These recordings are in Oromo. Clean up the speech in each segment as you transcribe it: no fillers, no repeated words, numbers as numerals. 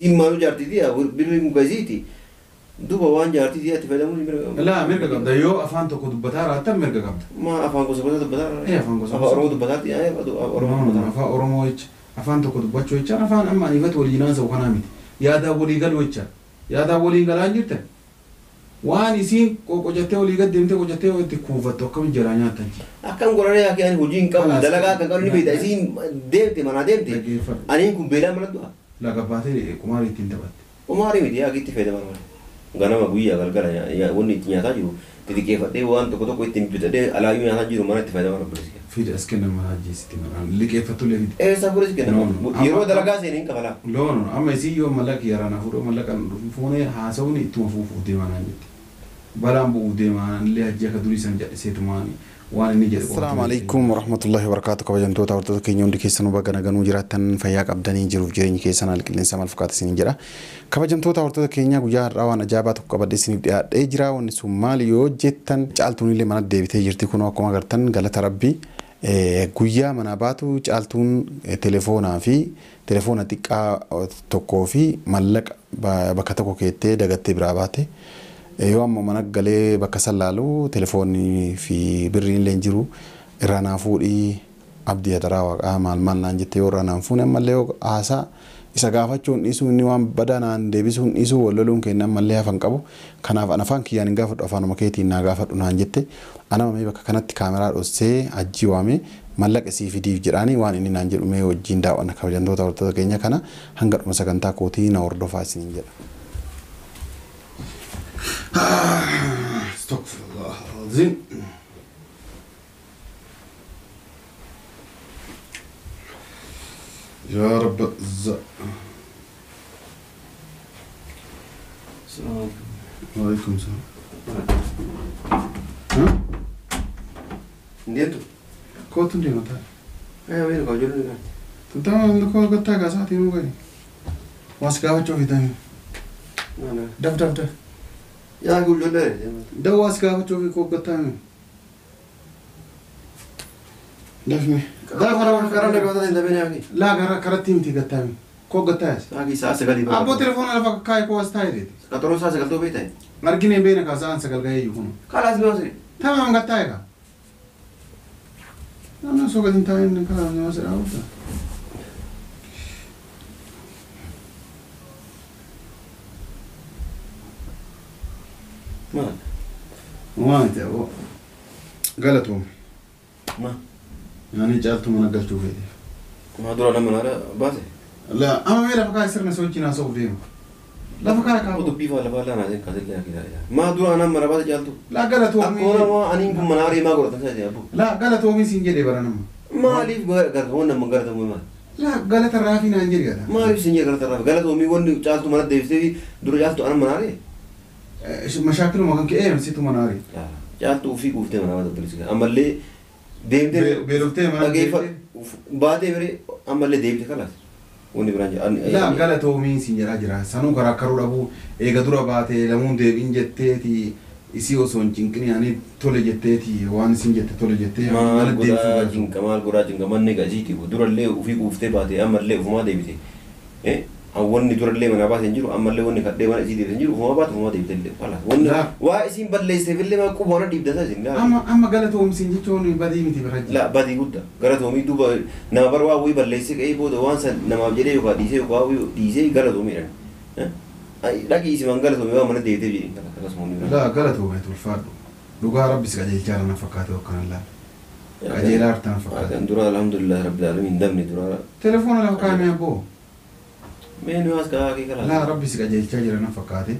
Immaanuu jaartiiti birri mukaisiiti. Duuba waan jaartiiti ati fayyadamuun mirga. Laa mirga qabda yoo afaan tokko dubbataa raattan mirga qabda. Ma afaan gosa gosa dubbataa. Afaan gosa Afaan Oromoo dubbataatti Oromoo dubbataa. Afaan Oromoo jecha afaan tokko dubbachuu jecha afaan amma anifatu waliin haasa'u kanaa miti. Yaadaan walii galuu jecha yaadaan waliin galaa hin jirtan. Waan isiin qocattee walii gad deemtee qocattee itti kuufattu akkamiin jalaa nyaattan. Akkam godhanii akka ani hojii hin qabu dalagaa kan qabu ni beekta isiin deemte manaa deemte. Dhaggeeffadhu. Aniin kun beelaan mana du'a. Laga baatee qumaarii ittiin taphatte. Qumaarii miti yaa itti fayyadaman. Ganama guyyaa galgala wanni itti nyaataa jiru xixiqqeeffadhee waan tokko tokko ittiin bitadhee alaayyuu nyaataa jiru mana itti fayyadaman obboleessi. Fida as kennan mana ajjeesitti manaan liqeeffattullee fide. Eessa fuudhis No, no. kenna yeroo dalagaa seenee hin kafalaa. Loon amma isii yoo mallaqa yaraan fuudhoo mallaqa fuunee haasawni ittuma fuufuuf deemaa naan jette. Balaan bu'uuf deemaa illee hajji akka durii san jedhiseetumaan waan inni jedhu. Assalaamu alaikum warahmatullahi wabarakatuh kabajamtoota hordoftoota keenya hundi keessanuu baga naganuu jiraattan fayyaa qabdanii jiruuf jireenyi keessan haala qilleensa maal fakkaata isiniin jedha. Kabajamtoota hordoftoota keenya guyyaa har'aa waan ajaa'ibaa tokko qabadhee isiniif dhiyaadhee jira. Wanni sun maali yoo jettan caaltuun illee mana deebitee jirti kunoo akkuma agartan galata rabbii. Guyyaa mana baatu caaltuun telefoonaa fi telefoona xiqqaa tokkoo fi mallaqa bakka tokko keettee dagattee biraa baate. Yoo amma mana galee bakka san laalu telefoonni fi birriin illee hin jiru irraa naa fuudhii abdii hadaraa waaqaa maal maal naan jette yoo irraa naan fuune ammallee yoo haasaa isa gaafachuun dhiisuu inni waan badaa naan deebisuun dhiisuu wal loluun kenna ammallee hafan qabu kanaaf an afaan kiyyaan hin gaafadhu afaanuma keetiin naa gaafadhu naan jette anama mee bakka kanatti kaameraa dhossee ajjii waamee mallaqa isii fidiif jedhaanii waan inni naan jedhu mee wajjin daawwanna kabajamtoota hordoftoota keenya kana hanga dhuma sagantaa kootii na hordofaa isiniin jedha. Astaghfirullah al-azim. Ya Rabbi za. Waalaikum salam. Deemtu. Kootu deema ta'a. Ayyaa beeku ijoollee ni Tantama koo gattaa gaasaatii nuu gadi. Waas gaafachuu fitanii. Daf daf daf. Yaa ijoollee. Daf waas gaafachuu fi koo gattaa. Dafni. Daf Karaa karaa dhaggeeffatan hin dabeen yaa. Laa gara karatti miti gattaa. Koo gattaa yaas. Saaki sa'a sagalii. Abboo telefoona lafa kaa'e koo as taa'e deeti. Qaxaroo sa'a sagaltoo beektaa. Argine beena kaa sa'aan sagal ga'ee jiru kun. Kalaas ni waasire. Tamam gattaa egaa. Namni osoo gadi hin taa'in kalaas ni waasire haawwata. Maal? Waan ta'e aboo. Galatoome. Ma? Yaani caaltuu mana galchuu feeteef. Ma dura nama naara baase? La amma mee lafa kaa'e sirna sochiin haasa'uuf deema. Lafa kaa'e kaa'u. Dubbii faa lafa laa naateen kaasillee akkisaa. Ma dura nama mana baase caaltuu? Laa galatoomii. Akkoo nama aniin kun mana haree maa godhatan saa abbo. Laa galatoomii siin jedhee bara nama. Maaliif galatoomii nama galatoomii maal? Laa galata raafii naan jedhe gata. Maaliif siin jedhe galata raafii? Galatoomii wanni caaltuu mana deebistee fi dura caaltuu ana mana haree? Mashaakiluma kan ka'e situ mana haree. Caaltuu ofii kuuftee mana baate obboleessi. Ammallee deemtee. Beeloftee mana Dhageeffa baatee biree ammallee deebite kalaas. Wanni biraan jedhu. Laa galatoomii siin jedhaa jira. Sanuu karaa karuu dhabuu eega dura baatee lamuun deebiin jetteeti isii osoo hin cinqin ani tole jetteeti waan isin jette tole jettee Maal mana deebisuu godhaa galchu. cinqa maal godhaa cinqa manni gaziiti durallee ofii kuuftee baatee ammallee ofumaa deebite. Wanni durallee manaa baate hin jiru ammallee wanni kadhee mana isii deebite hin jiru ofumaa baate ofumaa deebite illee kalaas. Wanni Laa. waa isiin balleesseef illee maa quba waan dhiibda isaa isin gaafa. Amma amma galatoomii siin jechuun badii miti bira jira. La badii guddaa galatoomii duuba nama bar waa wayii balleessee ka'ee booda waan san namaaf jedhee yookaan dhiisee yookaan waa wayii dhiisee galatoomii jedhan. Dhaqii isimaan galatoomii waan mana deebiteef jedhin akkasuma hundi bira. Laa galatoomii tulfaadhu. Dhugaa rabbis qajeelchaa na fakkaate akkana laala. Qajeelaa harta na fakkaate. Kan dura alhamdulillah rabbil alamin hin dabne dura. Telefoona lafa kaa'ame abboo. Mee nu as kaa'aa kee kalaa. Laa rabbis qajeelchaa jira na fakkaate.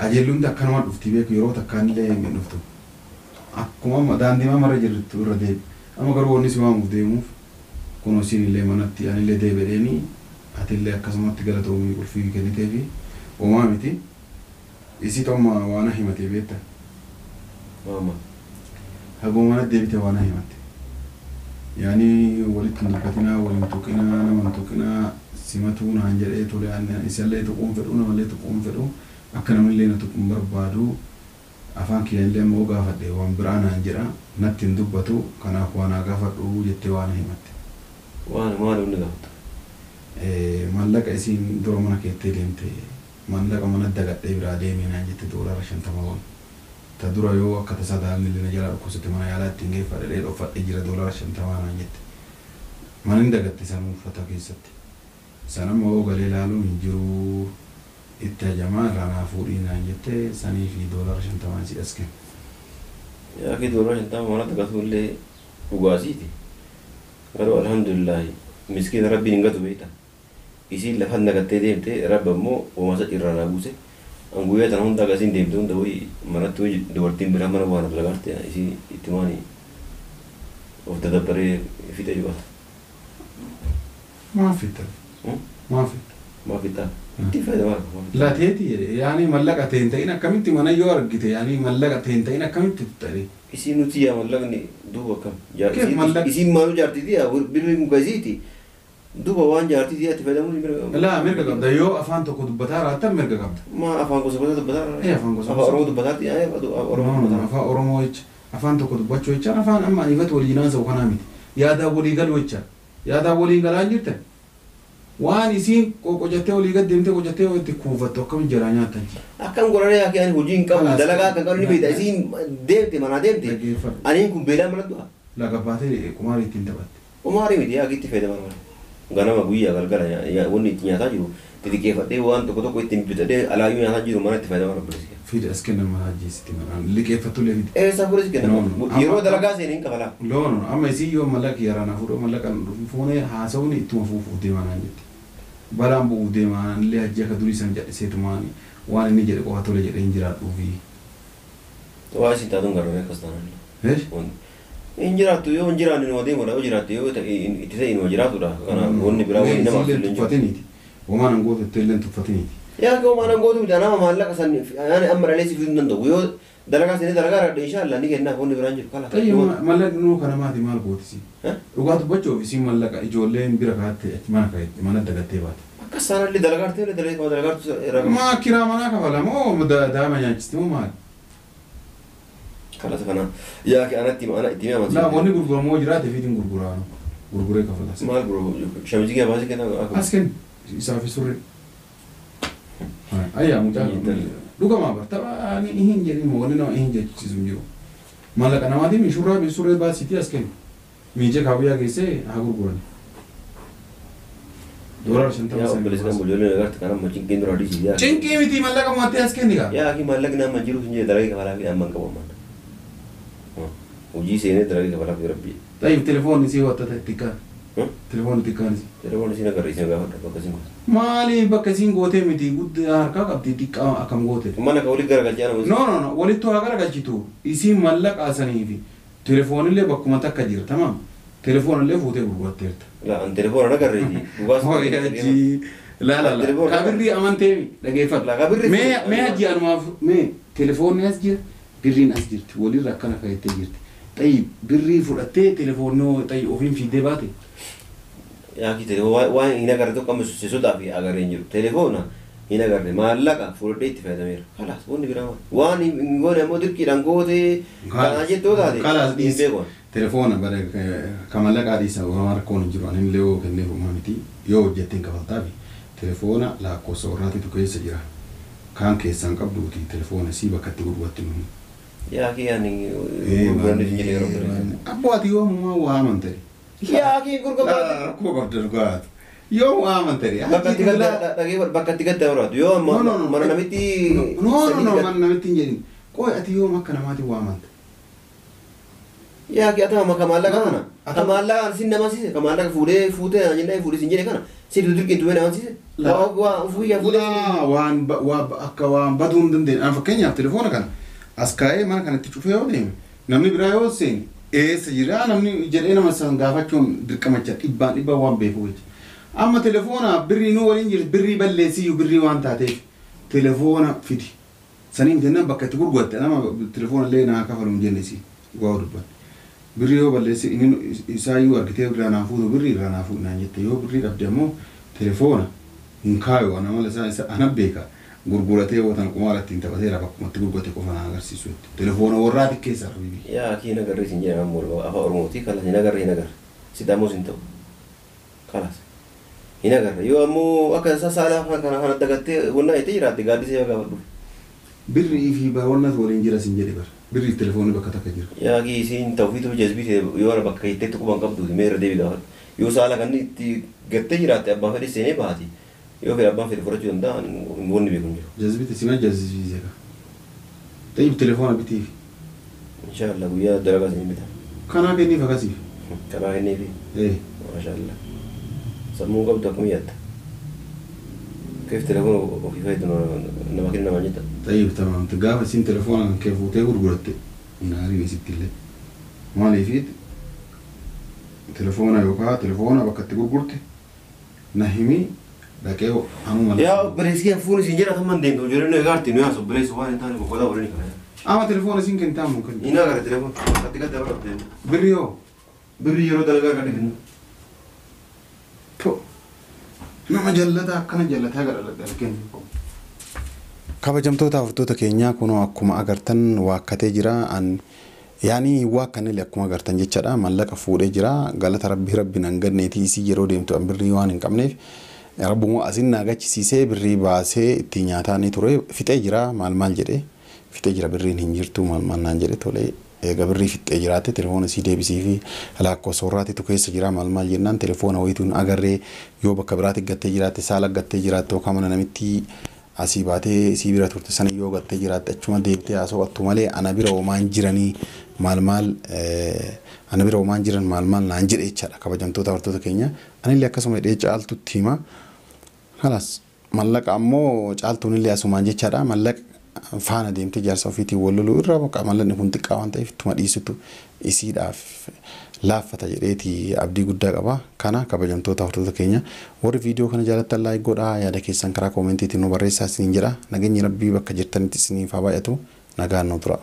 Qajeelluun akkanuma dhufti beeku yeroo takkaan illee hin dhuftu. Akkuma amma daandii marra jirtu irra deebi. Amma garuu wanni si waamuuf deemuuf kunoo siin illee manatti ani illee deebi'eeni ati illee akkasumatti galatoomii qulfii kennitee fi uumaa miti. Isii ta'uma waan himatee beekta. Maama. Haguma mana deebite waan himatte. Yaani walitti hin dubbatinaa, waliin tuqinaa, nama hin tuqinaa, simatuu naan jedhee tole isallee tuquun fedhu, namallee tuquun fedhu, akka namillee na tuquun barbaadu, afaan kiyyallee immoo gaafadhe waan biraa naan jedha, natti hin dubbatu, kanaaf waan haa gaafadhu jettee waan himatte. Waan maal wanni gaafatu? Mallaqa isiin dura mana keettee deemte mallaqa mana dagadhee biraa deemee naan jette $50 waan. Ta dura yoo akka tasaa daa'imni illee na jalaa dhukkubsate mana yaalaa ittiin geeffadhee dhoffadhee jira $50 naan jette. Mana hin dagatte sanuu uffata keessatti. Sana immoo yoo galee ilaaluun hin jiru itti hajamaa irraa naa fuudhii naan jette sanii fi $50 si as kenne. Yaa akhi $50 mana dagatu illee dhugaasiiti. Garuu alhamdulillahi miskiina rabbiin hin gatu beekta. Isiin lafa nagattee deemte rabba immoo hoomasa irraa naa buuse. An guyyaa tana hunda akkasiin deemte hunda wayii manatti wayii dubartiin biraa mana waan lagarte isii itti maani of dadabbaree fixa jibata. Maaf fixa? Maaf fixa? Maaf fixa? Itti fayyadamaa qaba. Lateeti jedhe yaani mallaqa ta'e hin ta'in akkamitti mana yoo argite yaani mallaqa ta'e hin ta'in akkamitti fixxare? Isiin nuti yaa mallaqni duuba akkam? Keef mallaqa? Isiin maaluu jaartiiti yaa birri muka isiiti. Duuba waan jaartiiti yaa itti fayyadamuu ni mirga. Laa mirga qabda yoo afaan tokko dubbataa raattan mirga qabda. Ma afaan gosa gosa dubbataa raata? Afaan gosa Afaan Oromoo dubbataatti yaa Oromoo dubbataa. Afaan Oromoo jecha afaan tokko dubbachuu jechaan afaan amma ifatu waliin haasa'u kanaa miti. Yaadaan walii galuu jecha yaadaan waliin galaa hin jirtan. Waan isiin qocattee olii gad deemtee qocattee itti kuufattu akkamitti jalaa nyaattan? Akkam godhanii akka ani hojii hin qabu dalagaa akka qabu ni beekta isiin deemte manaa deemte aniin kun beelaan mana du'a. Laga baatee qumaarii ittiin taphatte. Qumaarii miti yaa itti fayyadaman malee. Ganama guyyaa galgala wanni itti nyaataa jiru xixiqqeeffadhee waan tokko tokko ittiin bitadhee alaayyuu nyaataa jiru mana itti fayyadaman obboleessi. Fida as kennan mana ajjeesitti manaan liqeeffattullee fida. Eessa fuudhis kennan yeroo dalagaa seenee hin kafalaa. Loon amma isii yoo mallaqa yaraan fuudhoo mallaqa fuunee haasawni ittuma fuufuuf deemaa naan jette. Balaan bu'uuf deemaa illee hajji akka durii san jedhiseetumaan waan inni jedhe qofa tole jedhee hin jiraadhuufi. Waa isin taatuun garuu akkas taanaan. Hin jiraattu yoo hin jiraanne numa deemudha yoo jiraatte yoo itti ta'e numa jiraatudha. Kanaaf wanni biraa wanni nama illee tuffatiniiti. Homaan hangootu itti illee tuffatiniiti. Yaa akka homaan hangootu miti nama maallaqa san yaani amma dhalee si fiduu hin danda'u yoo dalagaa seenee dalagaa argadhe inshaallah ni kennaaf wanni biraan jiru kala. Xayyi mallaqni nuu kana maati maal gootisi? Dhugaa dubbachuuf isiin mallaqa ijoolleen bira kaatte achi mana kaatte mana dagattee baate. Akka isaanillee dalagaa artee dalagaa dalagaa artu irraa. Maa kiraa manaa kafala moo daa'ima nyaachisti moo maali? Kalas kana yaa kee anatti ana itti mi'a Laa wanni gurguramoo jiraate fiitiin gurguraanu gurguree kafala. Maal gurguramu shamizii kee baasii kenna. As kenni isaa fi surree. Ayyaa mucaa dhugamaa bar tapha ani hin jedhin wanni nama hin jechiisu hin jiru. Mallaqa namaatiin shurraa surree baasiitii as kenni. Miijee kaawwiyaa geessee haa gurgurani. $50 Yaa obboleessi kan ijoolleen agartu kan amma cinqiin dura dhiisii yaa. Cinqii miti mallaqa mo'attee as kenni gaa. Yaa akhi mallaqni amma jiru hin jedhe dalagee kafalaa fi amma hin qabu amma. Hojii seenee dalagee kafalaa fi rabbii. Tayyib telefoonni isii wattata xiqqaan. Telefoonni xiqqaan isii. Telefoonni isiin agarra isiin gaafadha bakka isiin goote. Maali bakka isiin gootee miti guddaa harkaa qabdi xiqqaa akkam goote. Mana ka walitti garagalchee nama. No no no walitti haa garagalchitu isiin mallaqa sanii fi telefoonillee bakkuma takka jira tamaam. Telefoonillee fuutee gurguratteerta. La an telefoona agarreeti. Dhugaas. Hojii la la la kabirrii amanteemi dhageeffadhu. La kabirrii. Mee mee hajji anumaaf mee telefoonni as jira birriin as jirti walirra akkana kaa'attee jirti. Xayyi birrii fudhattee telefoonnoo xayyi ofiin fiidee baate. Yaa akhi telefoon waan hin agarre tokko amma sodaa fi agarree hin jiru. Telefoona hin agarre maallaqa fudhadhee itti fayyadameera. Kalaas wanni biraa waan hin goone ammoo dirqiidhaan gootee kanaa jettoo taate. Kalaas dhiisi. Telefoona bare ka mallaqaa dhiisa waan rakkoon hin jiru ani illee yoo kenneef uumaa miti yoo hojjetteen kafaltaafi telefoona lakkoofsa warraatitu keessa jira. Kaan keessaan qabduuti telefoona sii bakka itti gurguratti nuyi. Yaa kee ani gurguranni hin jedhee yeroo biraa. Abboo ati yoo ammaa waa amantare. Yaa kee gurgurbaate. Rakkoo qabda dhugaatu. Yoo waa amantare. Bakka itti gadda dhagee bakka itti gadda barbaadu yoo amma mana namitti. No no no mana namitti hin jedhin. Qoy ati yoo akka namaati waa amanta. Yaa kee ati amma ka maallaqa kana. Ka maallaqa sin nama siise ka maallaqa fuudhee fuutee naan jennee fuudhee sin jedhe kana si dirqiin tumee nama siise. Waa fuuyyaa fuudhee. Waan akka waan baduu hin dandeenye. An fakkeenyaaf telefoona kana as kaa'ee mana kanatti cufee yoo deeme namni biraa yoo seene eessa jira namni jedhee nama san gaafachuun dirqama jecha dhibbaan dhibbaan waan beeku jecha. Amma telefoona birrii nuu waliin jirti birrii balleessiyyuu birrii waan taateef telefoona fidi. Saniin jennaan bakka itti gurguratte nama telefoona illee naa kafalu hin jenne si waa dubbanne. Birrii yoo balleessi inni isaayyuu argitee irraa naa fuutu birrii irraa naa fuudhu naan jette yoo birrii dhabde ammoo telefoona hin kaayu ana mala isaa ana beeka. Gurguratee yoo tan qumaara ittiin taphateera bakkumatti gurgurate qofa na agarsiisu jetti. Telefoona warraati keessaa habibi. Yaa akhi hin agarre isin jedhan ammoo afaan Oromooti kalas hin agarre hin agarre. Sidaamoos hin ta'u. Kalas. Hin agarra. Yoo ammoo akka isaa saalaa kana kana dagattee wannaa itti jiraatte gaaddisee gaafadhu. Birrii fi wannas waliin jira sin jedhe bara. Birrii fi telefoonni bakka takka jira. Yaaqii isiin ta'uufiitu jazbii ta'e yoo bakka hitteetti quban qabduuti mee irra deebi gaafadhu. Yoo saala kan itti gattee jiraatte abbaan fedhe seenee baati. Yoo fedhe abbaan fedhe fudhachuu danda'a wanni beeku hin jiru. Jazbiite sima jazbiise ka. Tayyib telefoona bitiif. Inshaallah guyyaa dalagaa isin bita. Kanaa kenniif akkasiif. Kanaa kenniifi. Ee. Maashaallah. Sammuu qabdu akkam yaadda? Keef telefoona ofii fayyadu nama kenna namaan jetta. Tayyib tamaam gaafa isin telefoona kan kee fuutee gurguratte naariin isitti illee. Maaliif telefoona yookaan telefoona bakka itti gurgurte na himi dhaqee anuma. Yaa obboleessi hafuun isin jedha tamman deemtu ijoolleen nu egaarti nu yaas obboleessi waan hin taane boqotaa waliin kana. Ama telefoona isin kentaa mun kenna. Inni agarra telefoona katti katti abarra deemu. Birri yoo. Birri yeroo dalagaa kan kennu. To nama jallataa akkana jallataa gara arginu. Kabajamtoota hordoftoota keenyaa kunoo akkuma agartan waakkatee jira. Yaani waakkanillee akkuma agartan jechaadha. Mallaqa fuudhee jira. Galata rabbii rabbi nan ganneetii isii yeroo deemtu an birrii waan hin qabneef rabbuma asin naa gachisiisee birrii baasee ittiin nyaataa ni ture. Fixee jira maal maal jedhee fixee jira birriin hin jirtu maal maal naan jedhe tolee. Eega birrii fixee jiraate telefoona isii deebisii fi lakkoofsa horraatitu keessa jira maal maal jennaan telefoona wayituun agarree yoo bakka biraatti gattee jiraatte saala gattee jiraatte yookaan mana namitti asii baatee isii bira turte sana yoo gattee jiraatte achuma deebitee haasawattu malee ana bira homaan jiranii maal maal ana bira homaan jiran maal maal naan jedhe jechaadha kabajamtoota hordoftoota keenya. Anillee akkasuma hidhee caaltutti hima. Kalaas mallaqa ammoo caaltuunillee asumaan jechaadha mallaqa faana deemtee jaarsa ofiitiin wal loluu irra mallaqni kun xiqqaa waan ta'eef ittuma dhiisutu isiidhaaf laaffata jedheeti abdii guddaa qaba. Kana kabajamtoota hordoftoota keenya warri viidiyoo kana jaalattan laayik godhaa yaada keessan karaa koomentiitiin nu barreessaa isiniin jedha. Nageenyi rabbii bakka jirtanitti isiniif haa baay'atu. Nagaan nu tura.